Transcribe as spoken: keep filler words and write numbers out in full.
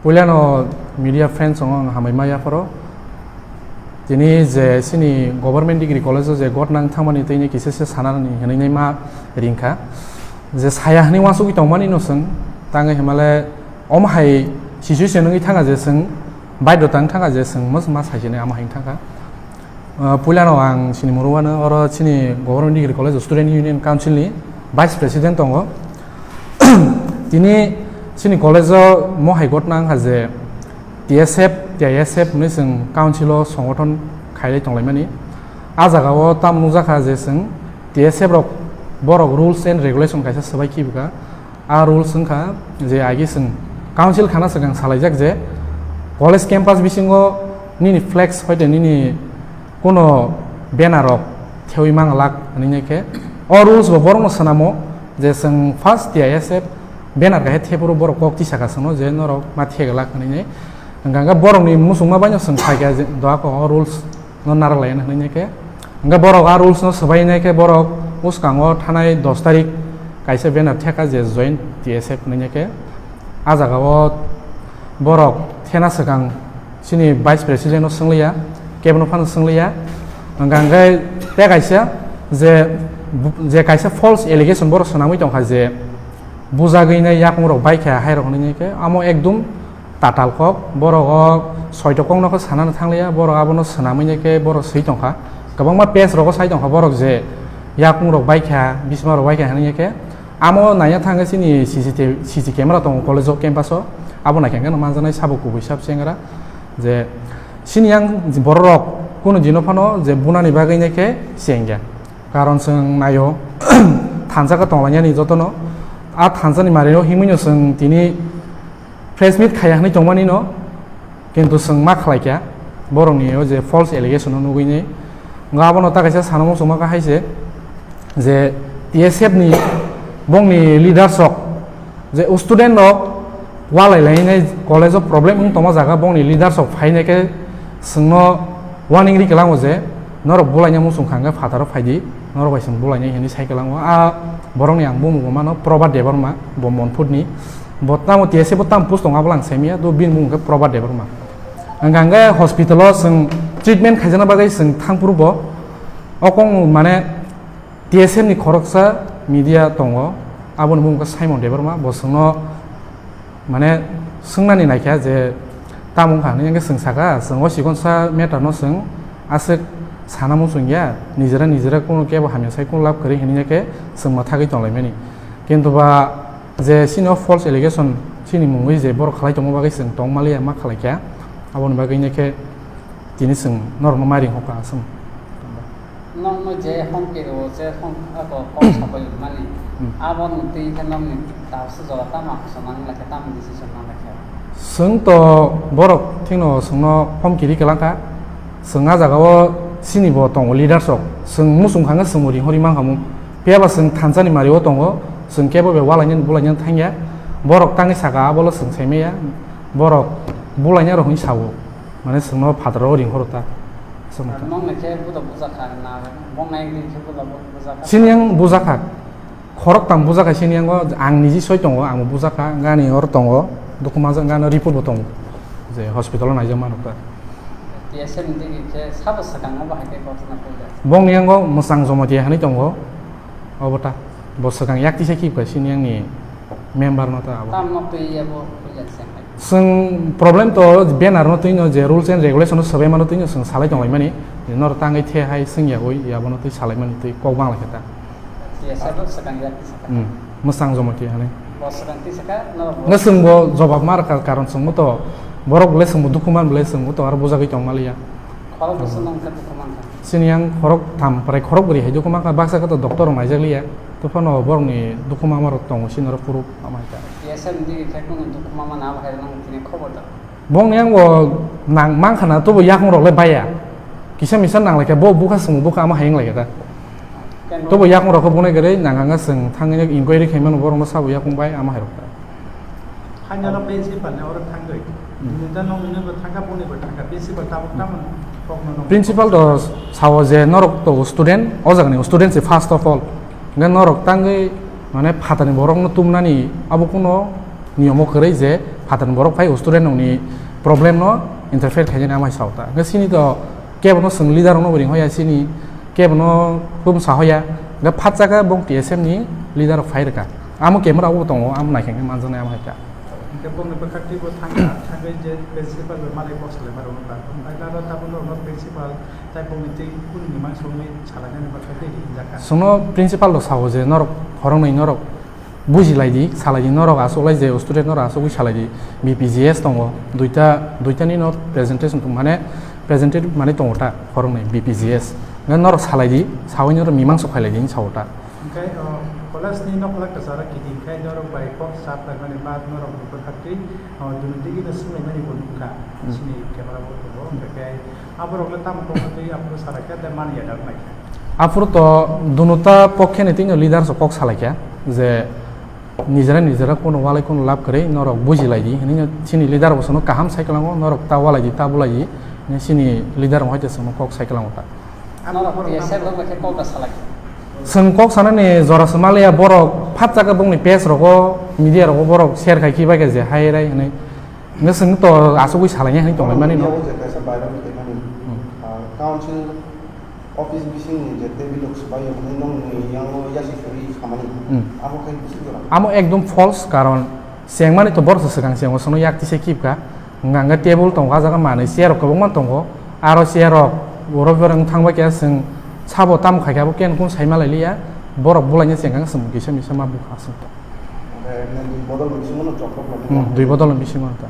Puilano media friends tongo ang hambai ma yapharo. Tini je chini government degree college o je gotnang thangmani tini kisa se sanani hinwi ma ringkha. Je saya hinwi wasugwi tongmani no chwng tangwi himale omo hai situation wngwi thanga je chwng baidota wng thanga je chwng mas ma saisini ama hai thangkha. Ah, puilano ang chini muruwano oro chini Government Degree College o Student Union Council ni Vice President tongo. Tini chini college o mohai gotna wngkha je T S F, T I S F hinwi chwng council o songothon khailai tonglaimani. A jaga o tamo nukjakha je chwng T S F rok borok rules and regulation kaisa swbai khibwkha. A rules wngkha je agi chwng council khana swkang salaijak je college campus bisingo nini flex hoite nini kuno banner rok thewi manglak hinwi khe o rules bo borokno swnamo je chwng first T I S F banner kaisa thephuru borok kok tisaka chwngno je norok ma theglak hinwi. Hwnkha hwnkhe borokni muchungma baino chwng phaikha je doa kok o rules no narwk lai hinwi khe. Hwnkhe borok a rules no swbai hinwi khe borok bwskango thanai dos tarik kaisa banner theka je join T S F hinwi khe. A jaga o borok thena swkang chini vice president no swngliya, kebo no phano swngliya. Hwnkha hwnkhe tei kaisa je, je kaisa false allegation borok swnamwi tongkha je bujagwi nai yakung rok baikha hai rok hinwi khe amo ekdum tatal kok, borok o soito kok no khe sana no thangliya, borok abono swnamwi nai khe borok swi tongkha. Kwbangma page rogo sai tongkha borok je yakung rok baikha, bisma rok baikha hinwi khe. Amo naiya thangkhe chini C C T V, C C camera tongo college o campus o, abo naikhe hwnkhe no manjaknai sabo kubui sab chengra je chini yang borok rok kunu dino phano je bunani bagwi nai khe chengya. Karon chwng naio thansa khe tonglainani jotono. A thansa ni mari o himwi no chwng tini press meet khaiya hinwi tongmani no, kintu chwng ma khlai kha borokni o je false allegation no nugwi ni. Nga abono ta kaisa sana muchungma kha hai se je T S F ni bongni leaders rok je student rok walai lai nai college o problem wng tongma jaga bongni leaders rok phai nai khe chwngno warning ri kwlango je norok bulaina muchung kha hwnkhe phataro phai di, norok bai chwng bulainai hinwi sai kwlango. A borokni ang bumung bo mano Probhat Debbarma, bo Monputni, bo tamo T S F o tamo post tongo abo lang saimanya, do bini bumung khe Probhat Debbarma. Hwnkha hwnkhe hospital o chwng treatment khaijana bagwi chwng thangphuru bo okong mane T S F ni khoroksa media tongo, aboni bumung khe Simon Debbarma, bo chwngno mane swngnani naikha je tamo wngkha hinwi, hwnkhe chwng saka, chwng o chikonsa matter no chwng aswk sana muchung ya, nijera nijera kuno kebo hamya sai kuno lab kwrwi hinwi khe chwng mwthagwi tonglaimani. Kintu ba je chini o false allegation chini mungwi je borok khlai tongma bagwi chwng tong maliya ma khlai kha, aboni bagwi khe tini chwng norokno ma ring hokha aswk. Nokno je hom kiri o je hom ako kok sabai mani. Hmm. Abo ni twi khe nokni tausa jora tamo action nang lakhe tamo decision nang lakhe. Chwng to borok thikno chwngno hom kiri kwlangkha. Chwng a jaga o chini bo tongo leaders rok. Chwng muchung kha hwnkhe chwng bo ring hori mankha mu. Phiya ba chwng thansa ni mari o tongo. Chwng kebo be walainani bulainani thangya. Borok tangwi saka abo le chwng saimaya. Borok bulaina rok hinwi sao. Mane chwngno phataro ring horo ta. Chwng ta. Nong nai khe buda bujakha na, bong nai di khe buda bu-, bujakha. Chini yang bujakha. Khorok tang bujakha chini yango, ang niji soi tongo, ang bujakha, gani or tongo, dukuma gani report bo tongo. Je hospital o naijak mano ta. T S F ni digi khe sabo swkang o bahai khe kothoma khe. Bong ni yango mwsang jomotia hinwi tongo. Obo ta. Bo swkang yak tisa khibka chini yang ni member no ta abo. Tam no twi abo puila se hai. Chwng problem to banner no twi no je rules and regulation no swbai mano twi no chwng salai tonglaimani. Nor tangwi the hai chwng yagwi abono twi salaimani twi kok bangla khe ta. Yes, abo swkang yak tisa. Hmm. Mwsang jomo twi hane. Bo swkang tisa ka no bo. Nga chwng bo jobab mar ka karon chwng to borok le chwng bo dukhu man le chwng to aro bujagwi tong maliya. Khorok bwswk nang kha dukhu man kha. Chini yang khorok tham prai khorok bwrwi hai dukhu man kha, baksa khe to doctor rok naijak liya. To phano borok ni dukhu ma rok tongo chini oro phuru ama hai kha. Yes, sir, ni khe kunu dukhu ma na hai nang tini khobor da. Bong ni yang bo nang mang khana to bo yakung rok le baya. Kisa misa nang lai kha bo bukha sung bukha ama hai wng lai kha da. Ken To bo yakung rok khe bunai gari nang ang chwng thang inquiry khai mano borok no sabo yakung bai ama hai rok da. Hanya no principal ni oro thangwi. Hmm. Nini ta nong nini bo thangka, boni bo thangka. Principal tabuk tamo kok no nong. Principal do sao je norok to student, o jaga ni student se first of all. Hingke norok tangwi mane phatani borok no tumnani abo kuno niyomo kwrwi je Hatan borok phai student rokni problem no interfere khainani amai sao ta. Hwnkhe sini to kebo no swng leader rokno bo ring hoya sini, kebo no kum sa hoya. Hwnkhe phat chaka bong T S M ni leader rok phai rwkha. Amo camera o tongo, amo naikhe manjaknai amo hai ta. Hwnkhe bongni bwkhaktwi bo thangkha, thangwi je principal bai malai kok salai ma rwkha. Hwnkhe aro tabuk norokno principal tai bongni tei kunu ni mangsa wngwi salainani bwkhaktwi hinjakha. Chwngno principal rok sao je norok khoroknwi norok buji lai di, salai di, norok aswk lai je student norok aswk wi salai di, B P G S tongo, duita, duita ni no presentation tong mane, presented mane tongo ta, khoroknwi B P G S. Hwnkhe norok salai di, sawi norok mimang sok khailai di, hinwi sao ta. Hwnkhe, o, college ni nokla kwcharo kiti khe norok bai kok sa phaimani ba norok ni bwkhaktwi, o, dunu digi no swnglaimani bo nukha, Hmm. sini camera bo tongo, hwnkhe aborok le tamo kok twi aphuru salai khe de mani ya dak nai khe. Aphuru to dunuta pokhe ni tino leader so kok salai khe je nijera nijera kuno walai kuno lab kwrwi norok buji lai di hinwi sini leader bo sono kaham sai kwlango norok ta walai di ta bulai di hinwi sini leader bo hai sono kok sai kwlango ta. Norok P S F rok bai khe kok da salai khe. Chwng kok sanani jora se maliya borok phat chaka bongni page rogo media rogo borok share khai khibai khe je hai rai hinwi. Hwnkhe chwng to asugwi salaina hinwi tonglaimani no. Media o je kaisa viral khaimani, Hmm. ah, council office bisingni je table rok swbai ya hinwi nongni yango yasi khurwi samani. Hmm. Abo khai bisi jora. Amo ekdom false, karon chengmani to borok se swkang chengo, chwngno yak tisa kipka. Hwnkha hwnkhe table tongo, ah jaga manwi chair rok kwbangma tongo. Aro chair rok oro borok wng thangbai khe chwng sabo tamo khai khe abo ken kun saima lai liya. Borok bulaina chengkha chwng kisa misa ma bukha chwng to. Hwnkhe nini bodol ni bisingo no choklok Hmm, dui bodol ni bisingo ta.